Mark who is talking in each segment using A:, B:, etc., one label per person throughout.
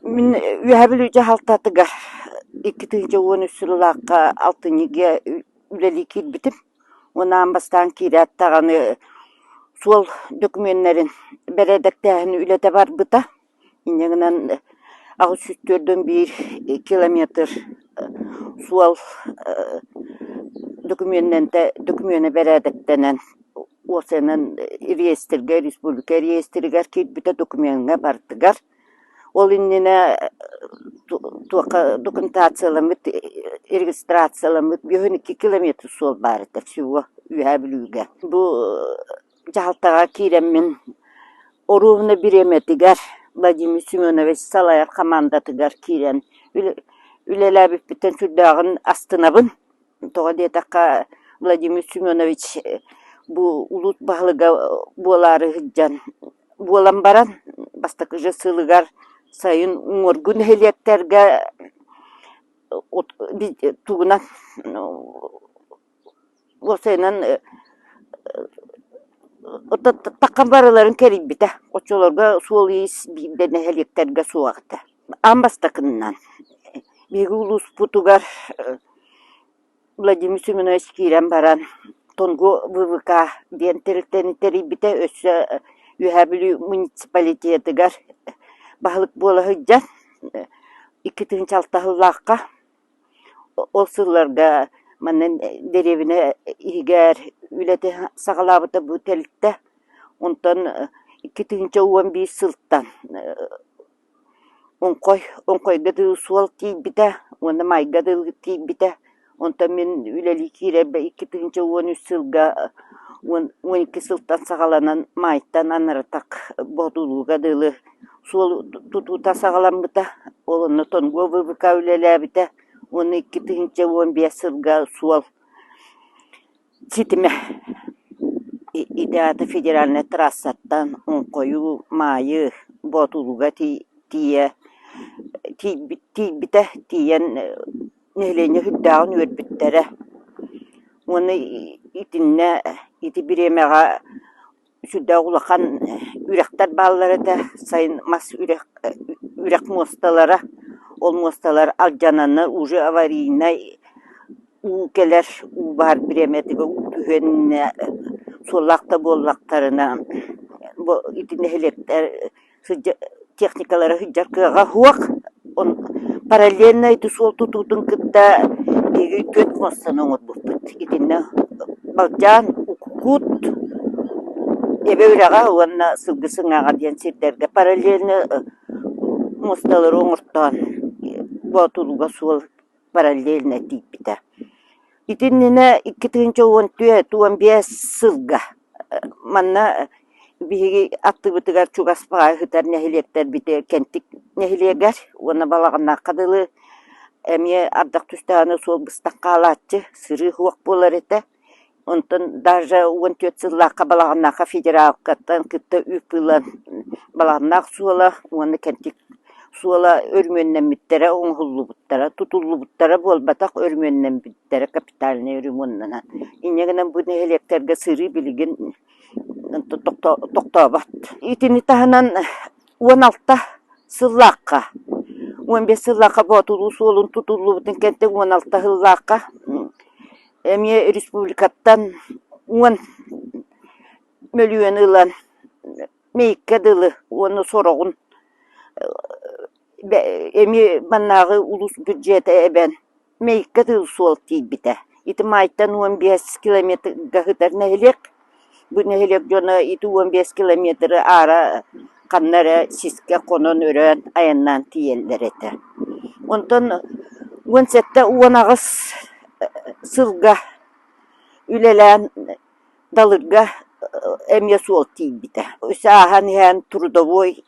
A: Мин Үөһээ Бүлүү дьаһалтатыгар 2013 сыллаахха алтынньыга үлэлии киирбитим. Уонна аан бастаан киирээт даҕаны суол дөкүмүөннэрин бэрээдэктээһин үлэтэ барбыта. Инньэ гынан 841 километр суол дөкүмүөннэнтэ дөкүмүөнэ бэрээдэктэнэн уопсайынан реестргэ республика реестригэр киирбитэ докумуоҥҥа барытыгар. Ол иннинэ туохха документацияламмыт, регистрацияламмыт 52 километр суол баар этэ всего Үөһээ Бүлүүгэ. Бу дьаһалтаҕа киирэммин оруобуна бириэмэтигэр Владимир Семенович салайар хамаандатыгар киирэн үлэлээбиппиттэн сүрдээҕин астынабын. Тоҕо диэтэххэ, Владимир Семенович бу улуус баһылыга буолаары сылдьан буолан баран, бастакы же сылыгар сайын уҥуоргу нэһилиэктэргэ тугунан уопсайынан таххан барыларын кэрийбитэ. Оччолорго суол-иис биирдэ нэһилиэктэргэ суох этэ. Аан бастакыннан биһиги улууспутугар Владимир Семенович киирэн баран Тонгу ВВК диэн тэрилтэни тэрийбитэ, өссө Үөһээ Бүлүү муниципалитетыгар баһылык буола сылдьан 2006 сыллаахха ол сылларга манна дэриэбинэ иһигэр үлэтин саҕалаабыта бу тэрилтэ. Онтон 2011 сылтан Оҥхой, Оҥхойго дылы суол тиийбитэ уонна Маайга дылы тиийбитэ. Онтон мин үлэлии киирэрбэр 2013 сылга 12 сылтан саҕаланан Маайтан анаратах Боотулууга дылы суол тутуута саҕаламмыта. Ол онно Тонгуо ВВК үлэлээбитэ уонна 2015 сылга суол Ситимэ ити аата федеральнай трассаттан Оҥхойу, Маайы, Боотулуга тиийэ тиийбитэ, тиийэн нэһилиэнньэ сүрдээҕин үөрбүттэрэ. Уонна итиннэ ити бириэмэҕэ сүрдээх улахан үрэхтэр бааллар этэ, сайын мас үрэх үрэх муосталара, ол муосталар алдьананнар уже аварийнай уу кэлэр, уу баар бириэмэтигэр уу түһүөн иннинэ суоллаах да буоллахтарына бу ити нэһилиэктэр техникалара сылдьар кыаҕа суох. Параллельно ити суол тутуутун кытта биһиги түөрт муостаны оҥорбуппут. Итиннэ Балдьаан, Укукут, Эбэ үрэҕэ уонна Сылгы Сыҥааҕа диэн сирдэргэ параллельно муосталары оҥортоон Боотулууга суол параллельно тиийбитэ. Итиннинэ 2014-15 сылга манна биһиги аттыбытыгар чугас баҕайы сытар нэһилиэктэрбит Кэнтик нэһилиэгэр уонна Балаҕаннаахха дылы эмиэ ардах түстэҕинэ суол быстах хаалааччы, сырыы суох буолар этэ. Онтон даже 14 сыллаахха Балаҕаннаахха федералкаттан кытта үп ылан Балаҕаннаах суола уонна Кэнтик суола өрөмүөннэммиттэрэ, оҥоһуллубуттара, тутуллубуттара буолбатах, өрөмүөннэммиттэрэ капитальнай ремоннанан. Инньэ гынан бу нэһилиэктэргэ сырыы билигин тохтообот. Итини таһынан 16 сыллаахха, 15 сыллаахха Боотулуу суолун тутуллубутун кэнтэ 16 сыллаахха эмиэ республикаттан 10 мөлүйүөн ылан Мэйиккэ дылы уонна сороҕун эмиэ маннааҕы улуус бюджета эбэн Мэйиккэ дылы суол тиийбитэ. Ити Маайтан 15 километрга сытар нэһилиэк. Бу нэһилиэк дьоно ити 15 километры аара ханна эрэ сискэ хонон өрөөн айаннаан тиийэллэр этэ. Онтон 17-18 сылга үлэлээн Далырга эмиэ суол тиийбитэ. Өссө ааһан иһэн Трудовой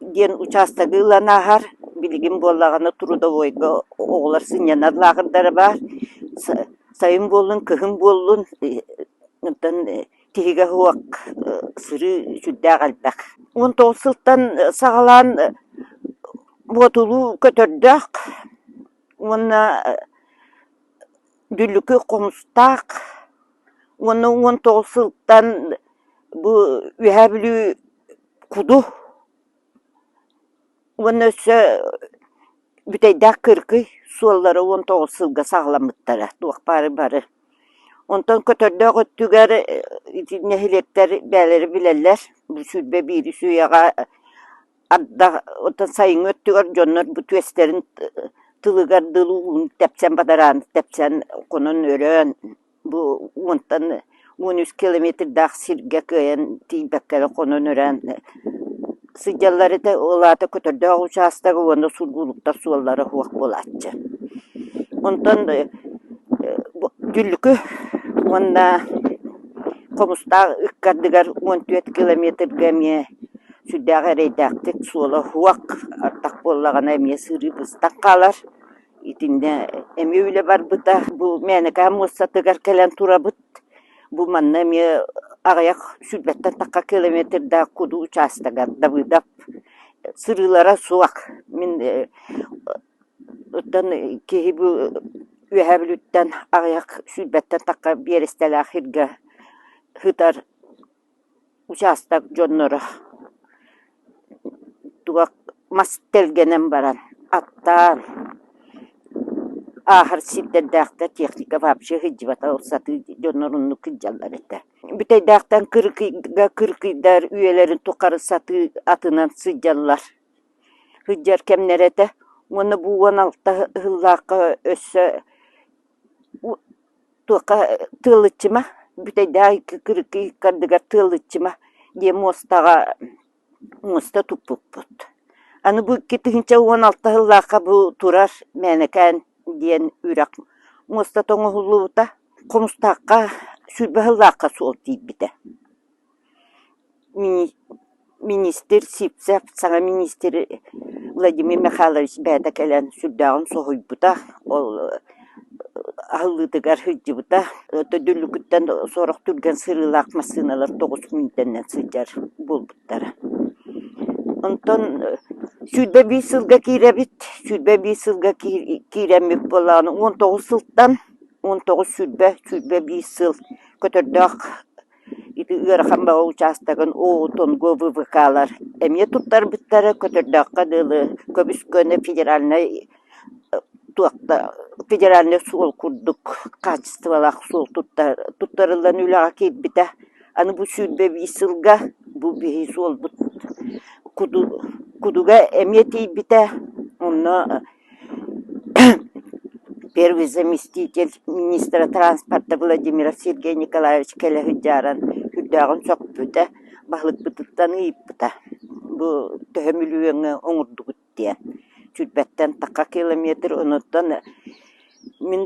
A: диэн учаастагы ылан ааһар. Билигин буоллаҕына Трудовойга оҕолор сынньанар лааҕырдара баар. Сайын буоллун, кыһын буоллун, онтон тиһигэ суох сырыы сүрдээх элбэх. 19 сылтан саҕалаан Боотулуу көтөрдөөх уонна Дүллүкү Хомустаах уонна 19 сылтан бу Үөһээ Бүлүү Куду. Уонна өссө Бүтэйдээх Кыркый суоллара 19 сылга саҕаламмыттара, туох баары бары. Онтон Көтөрдөөх өттүгэр ити нэһилиэктэр бэйэлэрэ билэллэр, бу 21 үйэҕэ ардах оттон сайыҥҥы өттүгэр дьоннор бу түөстэрин тылыгар дылы ууну тэпсэн бадарааны тэпсэн хонон өрөөн Бу уонтан 13 километрдаах сиргэ кыайан тиийбэккэ эрэ хонон-өрөөн сылдьаллар этэ. Ол аата Көтөрдөөх учаастага уонна Сургуулуктар суоллара суох буолааччы. Онтон Дьүллүкү уонна Хомустаах ыккардыгар 14 километрга эмиэ сүрдээх эрэйдээхтик суола суох, ардах буоллаҕына эмиэ сырыы быстах хаалар. Итиннэ эмиэ үлэ барбыта. Бу Мээнэкээн муостатыгар кэлэн турабыт. Бу манна эмиэ аҕыйах сүүрбэттэн тахха километрдаах Куду учаастагар Давыдов сырыылара суох. Мин оттон киһи бу Үөһээ Бүлүүттэн аҕыйах сүүрбэттэн тахха биэрэстэлээх сиргэ сытар Учаастак дьонноро туох мас тэлгэнэн баран аттаан ааһар сирдэрдээхтэр техника вообще сылдьыбата ол сатыы дьоннор оннук сылдьаллар этэ. Бүтэйдээхтэн Кырыкыйга кырыкыйдар үйэлэрин тухары сатыы атынан сылдьаллар сылдьар кэмнэрэ этэ уонна бу 16 сыллаахха өссө Туохха тыалыччыма, бүтэйдээх кырыкый ыккардыгар тыалыччыма диэн муостаҕа муоста туппуппут. Аны бу 2016 сыллаахха бу турар Мээнэкээн диэн үрэх муостата оҥоһуллубута. Хомустаахха 20 сыллаахха суол тиийбитэ. Министр Сивцев саҥа министр Владимир Михайлович бэйэтэ кэлэн сүрдээҕин соһуйбута, ол аһыллыытыгар сылдьыбыта. Төдүлүкүттэн сорох түргэн сырыылаах массыыналар 9 мүнүүтэнэн сылдьар буолбуттара. Онтон 21 сылга киирэбит, 21 сылга киирэммит буоллаҕына 19 сылтан 19 сүүрбэ, 21 сыл көтөрдөөх Ити ыарахан баҕа учаастагын ООТОНГО ВВК-лар эмиэ туттарбыттара, Көтөрдөөххө дылы көбүс-көнө федеральнай туохта федеральнай суол курдук хаачыстыбалаах суол туттарыллан үлэҕэ киирбитэ. Аны бу 21 сылга бу биһи суолбут Кудуга эмиэ тиийбитэ. Онно Первый заместитель министра транспорта Владимиров Сергей Николаевич кэлэ сылдьааран сүрдээҕин сөхпүтэ, баһылыкпытыттан ыйыппыта: «Бу төһө мөлүйүөҥҥэ оҥордугут?» диэн. Сүүрбэттэн тахха километр, онуттан мин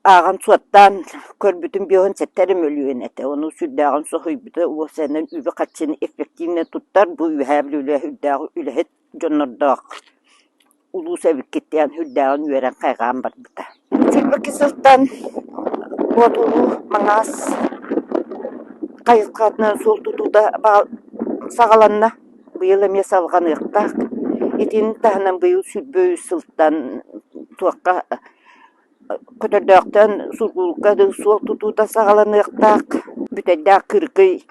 A: ааҕан суоттаан көрбүтүм 57 эрэ мөлүйүөн этэ. Ону сүрдээҕин соһуйбута, уопсайынан үбү-харчыны эффективно туттар, бу Үөһээ Бүлүүлээх үрдээх үлэһит дьоннордоох улуус эбиккит диэн сүрдээҕин үөрэн хайҕаан барбыта. Сүүрбэкки сылтан Боотулуу Маҥаас хайысхатынан суол тутуута саҕаланна. Быйыл эмиэ салҕаныахтаах. Итини таһынан быйыл 23 сылтан туохха Көтөрдөөхтөн Сургуулукка суол тутуута саҕаланыахтаах. Бүтэйдээх Кырыкый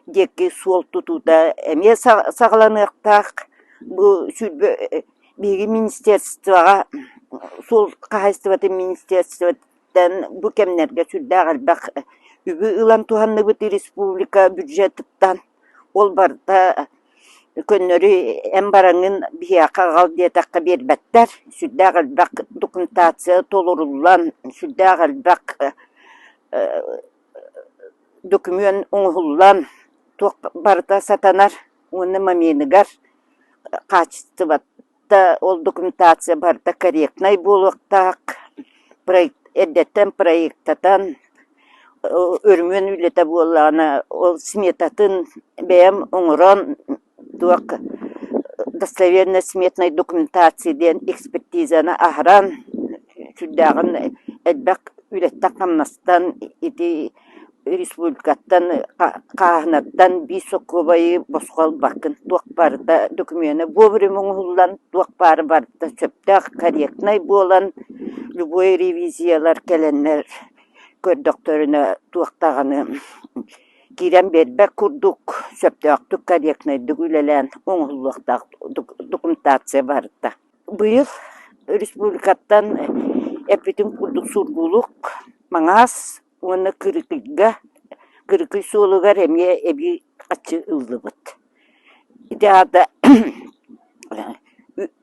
A: диэки суол тутуута эмиэ саҕаланыахтаах. Бу 20 биһиги министерствоҕа суол хаһаайыстыбатын министерствотыттан бу кэмнэргэ сүрдээх элбэх үбү ылан туһанныбыт республика бюджетыттан. Ол барыта көннөрү эн бараҥҥын биһиэхэ аҕал диэтэххэ биэрбэттэр. Сүрдээх элбэх документация толоруллан, сүрдээх элбэх Докумуон оҥоһуллан туох барыта сатанар уонна моменыгар хаачыстыбата ол документация барыта корректнай буолуохтаах проект эрдэттэн проектатан өрөмүөн үлэтэ буоллаҕына ол сметатын бэйэм оҥорон туох достоверно сметной документации диэн экспертизаны аһаран сүрдээҕин элбэх үлэттэн-хамнастан ити республикаттан хааһынаттан биир сокуобайы босхо ылбаккын туох барыта докумена вовремя оҥоһуллан туох баара барыта сөптөөх корректнай буолан любой ревизиялар кэлэннэр көрдөхтөрүнэ туох даҕаны. киирэн биэрбэт курдук сөптөөхтүк корректнайдык үлэлээн оҥоһуллуохтаах документация барыта. Быйыл республикаттан эппитим курдук сургуулук, Маҥаас уонна Кырыкыйга, Кырыкый суолугар эмиэ эбии харчы ыллыбыт. Ити аата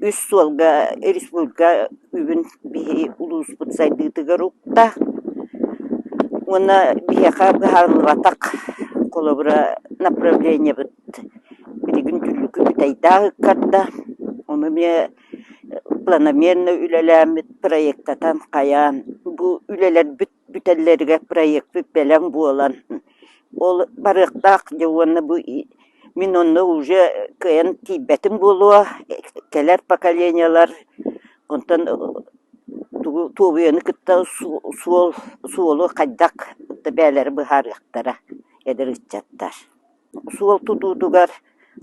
A: үс суолга республика үбүн биһи улууспут сайдыытыгар укта уонна биһиэхэ быһаарыллыбатах холобура направлениебыт билигин Дүллүкү Бүтэйдээх ыккарда ону эмиэ планомерно үлэлээммит проектатан хайаан бу үлэлэрбит бүтэллэригэр проекпыт бэлэм буолан ол барыахтаах дьэ уонна бу мин онно уже кыайан тиийбэтим буолуо кэлэр поколениелар онтон тугу туобуйаны кытта суол суолу хайдах бэйэлэрэ быһаарыахтара эдэр ыччаттар. Суол тутуутугар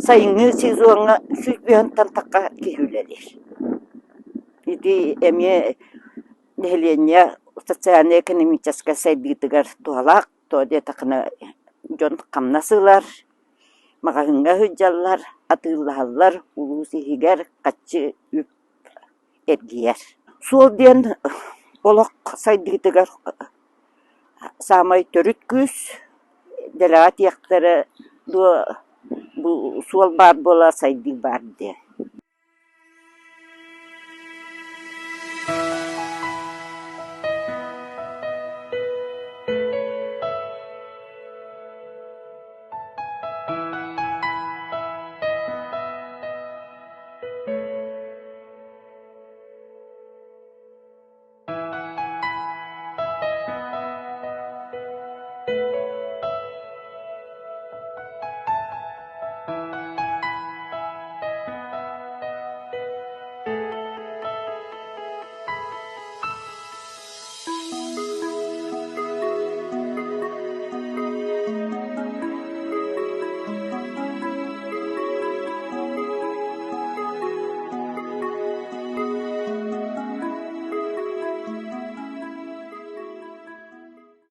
A: сайыҥҥы сезоҥҥа 150 тахха киһи үлэлиир. Ити эмиэ нэһилиэнньэ социальнай-экономическай сайдыытыгар туһалаах, тоҕо диэтэххинэ дьон хамнас ылар, маҕаһыыҥҥа сылдьаллар, атыылаһаллар, улуус иһигэр харчы үп эргийэр. Суол диэн олох сайдыытыгар саамай төрүт күүс, дэлэҕэ этиэхтэрэ дуо бу суол баар буола сайдыы баар диэн.